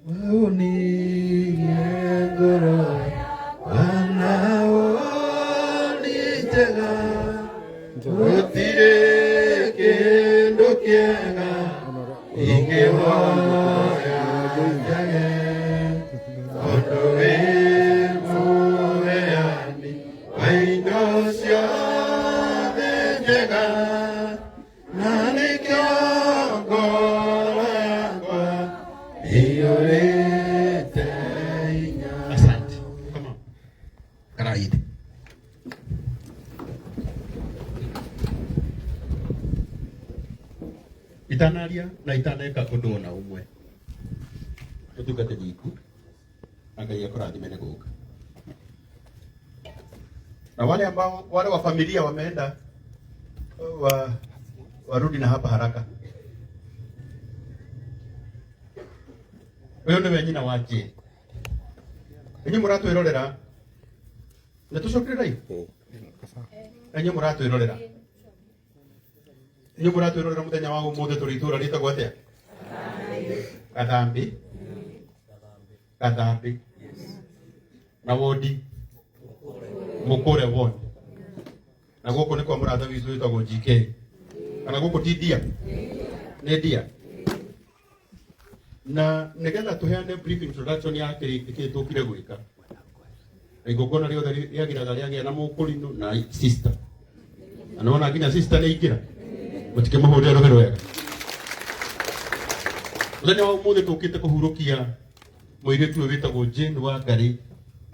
Waunirie ngoro Bwana woni njega Gũtirĩ kĩndũ kĩega ingĩhoya njage Tondũ wĩ mũheani wa indo ciothe njega na nĩkĩo ngoro yakwa iyũrĩte hinya. Asante. Come on. Karaide. Itanaria na itaneka ũndũ ona ũmwe. Mũtungatĩri iku na Ngai akũrathime nĩ gũka. Na wale ambao wale wa familia wameenda warudi na hapa haraka. Ũyũ nĩwe nyina wa Jane. Inyuĩ mũratwĩrorera nĩ tũcokere raihu inyuĩ mũratwĩrorera inyuĩ mũratwĩrorera mũthenya wa ũmũthĩ tũrĩ itũũra rĩtagwo atĩa Gathambi Gathambi na wodi Mukure ward na gũkũ nĩ kwa mũrata witũ wĩtagwo GK kana gũkũ ti ndia nĩ ndia na nĩgetha tũheane brief introduction ya kĩrĩ tũkire gwĩka na igongona rĩothe rĩagĩraga rĩagĩa na mũkũrinũ na sister na nĩwona nginya sister nĩ aingĩra mũtikĩmũhũrĩre rũhĩ rwega mũthenya wa ũmũthĩ tũkĩte kũhurũkia mũirĩtu ũyũ wĩtagwo Jane Wangari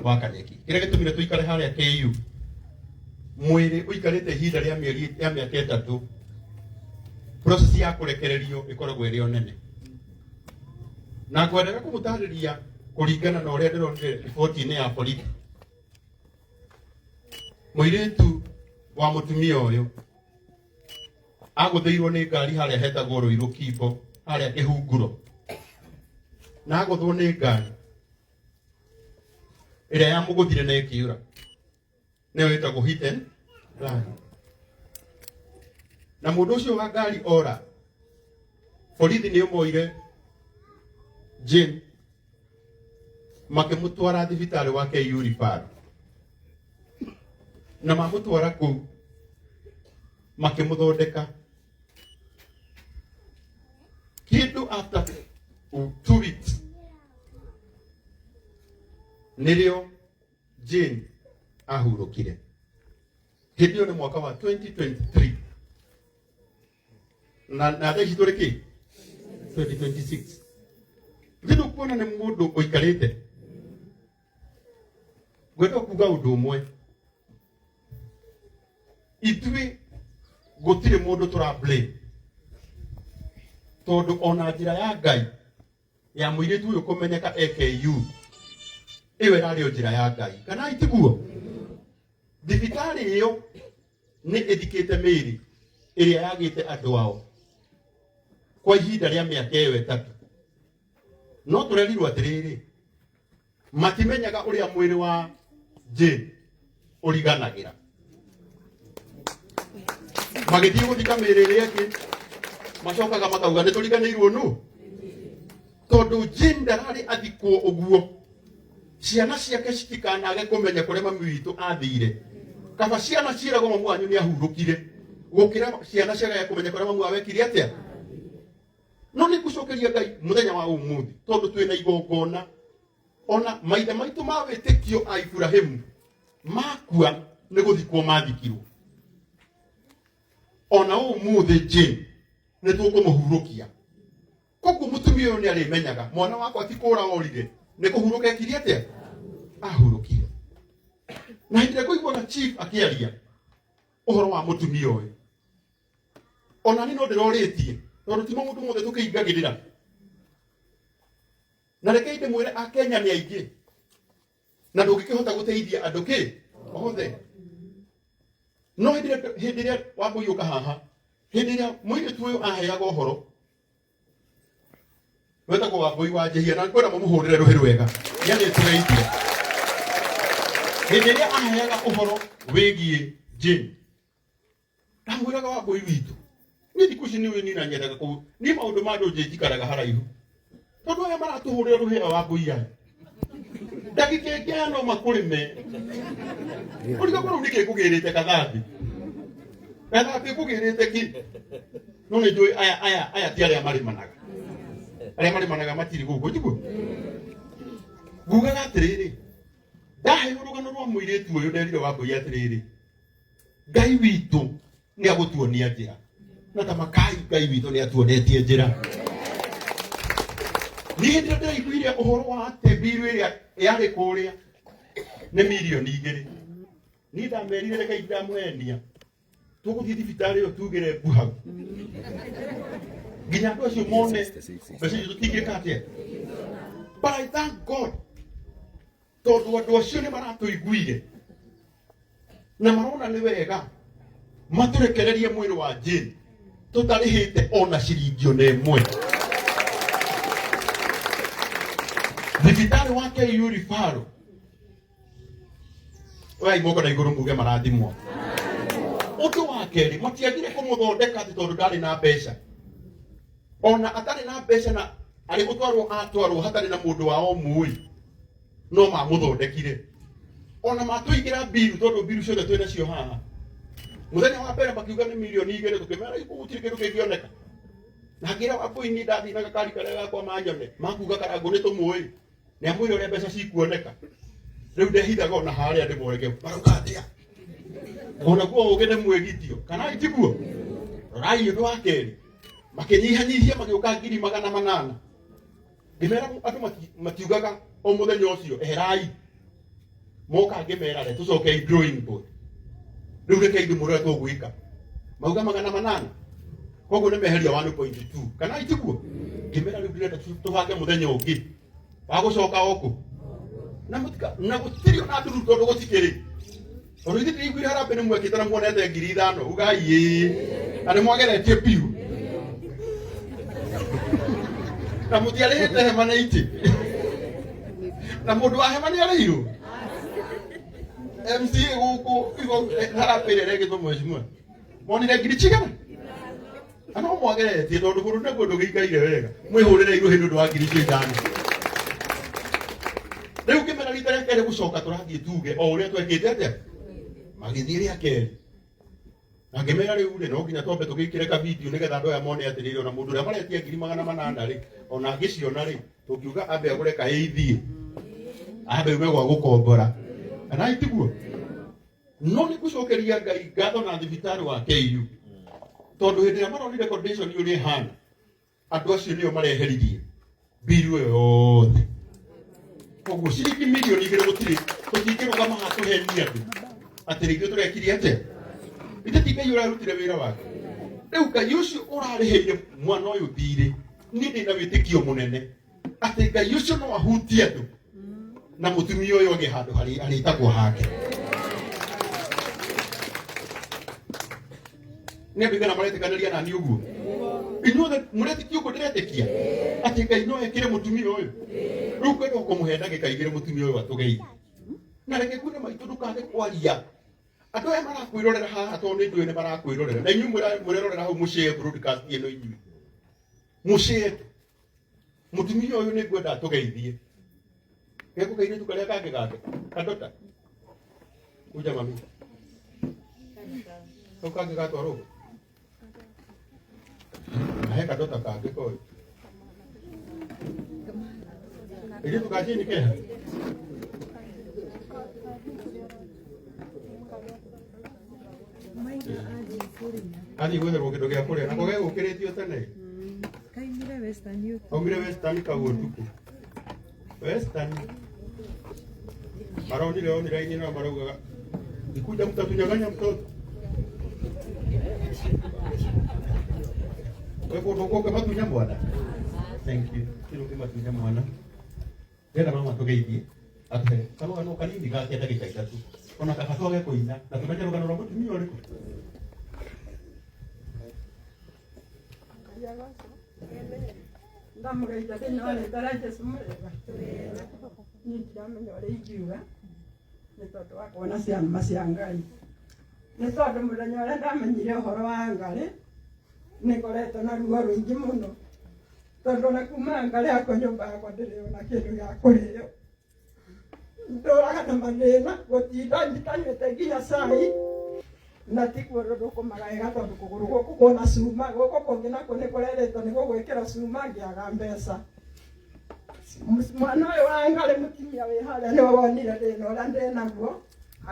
wa Kanyeki kĩrĩa gĩtũmire tũikare harĩa KU mwĩrĩ ũikarĩte ihinda rĩa mĩeri ya mĩaka ĩtatũ process ya kũrekererio ĩkoragwo ĩrĩ o nene na ngwendaga kũmũtarĩria kũringana na ũrĩa ndĩronire riboti-inĩ ya borithi mũirĩtu wa mũtumia ũyũ agũthĩirwo nĩ ngari harĩa hetagwo Rũirũ Kimbo harĩa Kĩhunguro na agũthwo nĩ ngari ĩrĩa yamũgũthire na ĩkĩũra nĩyo ĩtagwo hit and run na mũndũ ũcio wa ngari ora borithi nĩ moire Jane makĩmũtwara thibitarĩ wa KU Referral na mamũtwara kũu makĩmũthondeka kĩndũ after 2 weeks nĩrĩo Jane ahurũkire hĩndĩ ĩyo nĩ mwaka wa 2023 na thaa ici tũrĩ kĩ 2026 thĩ ndũkuona nĩ mũndũ ũikarĩte ngwenda kuga ũndũ ũmwe ithuĩ gũtirĩ mũndũ tũra blame tondũ ona njĩra ya Ngai ya mũirĩtu ũyũ kũmenyeka AKU ĩyo ĩrarĩ o njĩra ya Ngai kana itiguo thibitarĩ ĩyo nĩ ĩthikĩte mĩĩrĩ ĩrĩa yagĩte andũ ao kwa ihinda rĩa mĩaka ĩyo ĩtatũ no tũrerirwo atĩrĩrĩ matimenyaga ũrĩa mwĩrĩ wa Jane ũriganagĩra magĩthiĩ gũthika mĩĩrĩ ĩrĩa ĩngĩ macokaga makauga nĩ tũriganĩirwo nũ tondũ Jane ndararĩ athikwo ũguo ciana ciake citikanage kũmenya kũrĩa mami witũ athire kaba ciana ciĩragwo mamu wanyu nĩ ahurũkire gũkĩra ciana ciagage kũmenya kũrĩa mamu wao ekire atĩa no nĩ ngũcokeria Ngai mũthenya wa ũmũthĩ tondũ twĩna igongona ona maithe maitũ ma wĩtĩkio a Iburahimu makua nĩ gũthikwo mathikirwo ona ũmũthĩ Jane nĩ tũkũmũhurũkia koguo mũtumia ũyũ nĩ arĩmenyaga mwana wakwa ti kũra orire nĩ kũhurũka ekire atĩa ahurũkire na hĩndĩ ĩrĩa ngũiguaga chief akĩaria ũhoro wa mũtumia ũyũ ona niĩ no ndĩrorĩtie tondũ ti maũndũ mothe tũkĩingagĩrĩra na rekei ndĩmwĩre akenya nĩ aingĩ na ndũngĩkĩhota gũteithia andũ kĩ othe no hĩndĩ ĩrĩa wambũiyũka haha hĩndĩ ĩrĩa mũirĩtu ũyũ aheaga ũhoro wetagwo Wambũi wa Njehia na ngwenda mũmũhũrĩre rũhĩ rwega nĩarĩtũgeithia hĩndĩ ĩrĩa aheaga ũhoro wĩgiĩ Jane ndamwĩraga Wambũi witũ niĩ thikũ ici nĩũĩ niĩ na nyendaga kũ niĩ maũndũ ma andũ njikaraga haraihu. Tondũ aya maratũhũrĩra rũhĩa wa ngũiya ndagĩka ĩngĩ aya no makũrĩme. Ũrigagwo rĩu nĩkĩ ngũgĩrĩte kathambi, kathambi ngũgĩrĩte kĩ? No nĩ njũĩ aya aya aya ti arĩa marĩmanaga, arĩa marĩmanaga matirĩ gũkũ, tiguo? Ngugaga atĩrĩrĩ, ndaheirwo rũgano rwa mũirĩtu ũyũ, nderire Wambũi atĩrĩrĩ, Ngai witũ nĩ agũtuonia njĩra, na ta makai Ngai witũ nĩ atuonetie njĩra. Niĩ hĩndĩ ĩrĩa ndĩraiguire ũhoro wa atĩ mbiru ĩrĩa yarĩ kũrĩa nĩ mirioni 2, niĩ ndamerire reke ndamũhenia, tũgũthiĩ thibitarĩ ĩyo tugĩre mbu hau nginya andũ acio mone mbeca icio tũtingĩka atĩa. But I thank God tondũ andũ acio nĩ maratũiguire na marona nĩ wega matũrekererie mwĩrĩ wa Jane tũtarĩhĩte ona ciringi ona ĩmwe. Thibitarĩ wa KU referral, oyai moko na igũrũ muge marathimwo. Ũndũ wa kerĩ, matiagire kũmũthondeka atĩ tondũ ndarĩ na mbeca. Ona atarĩ na mbeca na arĩ gũtwarwo atwarwo hatarĩ na mũndũ wao mũĩ, no mamũthondekire. Ona matũigĩra mbiru, tondũ mbiru ciothe twĩ nacio haha. Mũthenya wa mbere makiuga nĩ mirioni 2, tũkĩmera gũtirĩ kĩndũ kĩngĩoneka. Na ngĩra Wambũi niĩ ndathiĩ na gakari karĩa gakwa manyone makuga Karangũ nĩ tũmũĩ, nĩ amwĩre ũrĩa mbeca cikuoneka. Rĩu ndehithaga ona harĩa ndĩmoreke marauga atĩa, ona guo ũgĩ nĩ mwĩgitio kana itiguo. Rorai ũndũ wa kerĩ, makĩnyihanyihia magĩũka 800,000. Ngĩmera andũ matiugaga o mũthenya ũcio eherai moka, ngĩmera re tũcokei drawing board. Rĩu reke ndĩmũre ũrĩa tũgwĩka. Mauga 800, koguo nĩ meheria 1.2 kana itiguo. Ngĩmera rĩu ndĩrenda tũbange mũthenya ũngĩ wa gũcoka oku na mũtika na gũtirĩ ona nduru, tondũ gũtikĩrĩ, tondũ ithuĩ tũiguire harambĩ nĩ mwekĩte na muonete 5,000. Ugai ĩĩ, na nĩ mwageretie biũ na mũtiarĩhĩte hema na itĩ, na mũndũ wa hema nĩ arĩirwo MCA gũkũ harambĩ ĩrĩa ĩrekĩtwo mheshimiwa monire ngiri cigana, na no mwageretie tondũ bũrũri naguo ndũgĩikaire wega. Mwĩhũrĩre irũhĩ nĩ ũndũ wa ngiri icio ithano. Rĩu ngĩmera rita rĩa kerĩ gũcoka tũrathiĩ tuge o ũrĩa twekĩte atĩa. Magĩthiĩ rĩa kerĩ na ngĩmera rĩu rĩ, no nginya twambe tũgĩkĩre ka video nĩgetha andũ aya mone atĩrĩrĩ, ona mũndũ ũrĩa maretia 800,000 rĩ, ona angĩciona rĩ, tũngiuga ambe agũre kaĩ ithiĩ ambe ume gwa gũkombora kana itiguo. No nĩ ngũcokeria Ngai ngatho na thibitarĩ wa KU, tondũ hĩndĩ ĩrĩa maronire condition ũrĩa ĩhana, andũ acio nĩo mareheririe mbiru ĩyo yothe. Koguo ciringi mirioni 2 gũtirĩ, tũtingĩrũgama haha tũhenie andũ atĩ rĩngĩ tũrekire atĩa. Ithe ti Ngai ũrarutire wĩra wake? Rĩu Ngai ũcio ũrarĩhĩire mwana ũyũ thirĩ, niĩ ndĩna wĩtĩkio mũnene atĩ Ngai ũcio no ahutie andũ na mũtumia ũyũ agĩe handũ harĩ arĩtagwo hake. Nĩ andũ igana maretĩkanĩria nani ũguo? Inyuothe mũretĩkia ũguo ndĩretĩkia atĩ Ngai no ekĩre mũtumia ũyũ? Rĩu kwenda kũmũhe ndagĩka 2 mũtumia ũyũ atũgeithie, na reke kuone maitũ, ndũkage kwaria. Andũ aya marakwĩrorera haha, tondũ nĩ njũĩ nĩ marakwĩrorera, na inyuĩ mũrerorera hau, mũshare broadcast ĩno, inyuĩ mũshare. Mũtumia ũyũ nĩ ngwenda atũgeithie. Geko kairĩtu karĩa kangĩ gake kadota kuja mami kau kangĩ gatwarwo ũguo, na he kadota kangĩ koĩ kairĩtu ka chini keha. Athiĩ gwetherwo kĩndũ gĩa kũrĩa nako gegũkĩrĩtio tene. Kaimire Western ũtukũ. Aumire Western kau ũtukũ. Western maronire online na maraugaga ikuja mtatunyang'anya mtoto. Kwa hivyo ũkũke matunya mwana. Thank you. Kĩrũ matunya mwana. Ndĩrenda mama tũgeithie atũhe karũgano kanini gake ndagĩka 3, ona kaba twage kũina na tũmenye rũgano rwa mũtumia ũrĩkũ. Ndamũgeithia thĩinĩ wa rĩtwa rĩa Jesũ mũrĩega. Niĩ ndiramenya ũrĩa ingiuga nĩ tondũ wa kuona ciama cia Ngai. Nĩ tondũ mũthenya ũrĩa ndamenyire ũhoro wa Ngarĩ, nĩ ngoretwo na ruo rũingĩ mũno. Tondũ ona kuma ngarĩ yakwa nyũmba yakwa ndĩrĩ ona kĩndũ gĩa kũrĩo. Ndũraga na mathĩna gũtinda njitanyuĩte nginya cai na tiguo ũndũ kũmagaĩga tondũ kũgũrũ gũkũ kwĩna cuma gũkũ kũngĩ nakuo nĩ kũrerĩtwo nĩ gũgwĩkĩra cuma ngĩaga mbeca. Mwana ũyũ wa ngarĩ mũtumia wĩ harĩa nĩwe wonire thĩna ũrĩa ndĩ naguo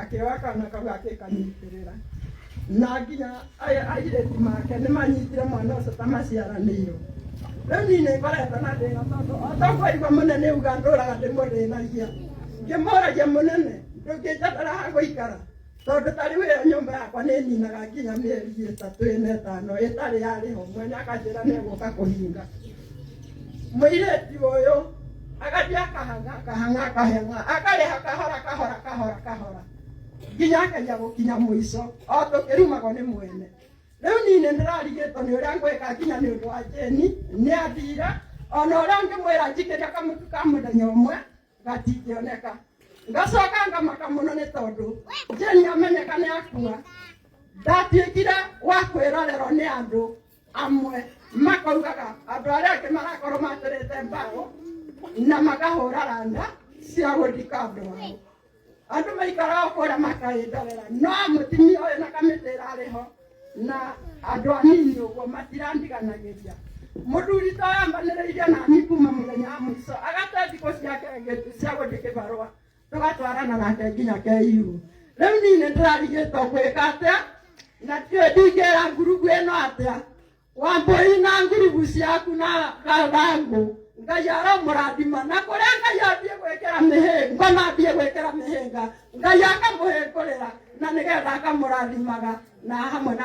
akĩoya kana kau akĩkanyitĩrĩra na nginya airĩtu make nĩ manyitire mwana ũcio ta maciaranĩirwo. Rĩu niĩ nĩ ngoretwo na thĩna tondũ o toguo aigua mũnene auga ndũraga ndĩmũthĩnagia ngĩmũragia mũnene ndũngĩnjethera ha gũikara tondũ ta rĩu ĩyo nyũmba yakwa nĩ ninaga nginya mĩeri ĩtatũ ĩna ĩtano ĩtarĩ yarĩhwo mwene akanjĩra nĩ egũka kũhinga. Mũirĩtu ũyũ agathiĩ akahang'a akahang'a akahang'a akarĩha kahora kahora kahora kahora nginya akagia gũkinya mũico o tũkĩrumagwo nĩ mwene. Rĩu niĩ nĩ ndĩrarigĩtwo nĩ ũrĩa ngwĩka nginya nĩ ũndũ wa Jane nĩ athire ona ũrĩa ngĩmwĩra njikĩria kamũtu ka mũthenya ũmwe gatingĩoneka. Ngacoka ngamaka mũno nĩ tondũ Jane amenyeka nĩ akua ndatuĩkire wa kwĩrorerwo nĩ andũ amwe makaugaga andũ arĩa angĩ marakorwo matũrĩte mbaũ na makahũra randa cia gũthika andũ ao. Andũ maikaraga kũrĩa makaĩndorera no mũtumia ũyũ na kamĩtĩ ĩrarĩ ho na andũ anini ũguo matirandiganagĩria. Mũthuri ta ũyũ ambanĩrĩirie nani kuma mũthenya wa mũico agate thikũ ciake cia gũthiĩ kĩbarũa tũgatwarana nake nginya KU. Rĩu niĩ nĩ ndĩrarigĩtwo gwĩka atĩa na ndiũĩ ndingĩra ngurubu ĩno atĩa. Wambũi na ngurubu ciaku na gathangũ Ngai aromũrathima na kũrĩa Ngai athiĩ gwĩkĩra mĩhĩnga na athiĩ gwĩkĩra mĩhĩnga Ngai akamũhingũrĩra na nĩgetha akamũrathimaga na hamwe na.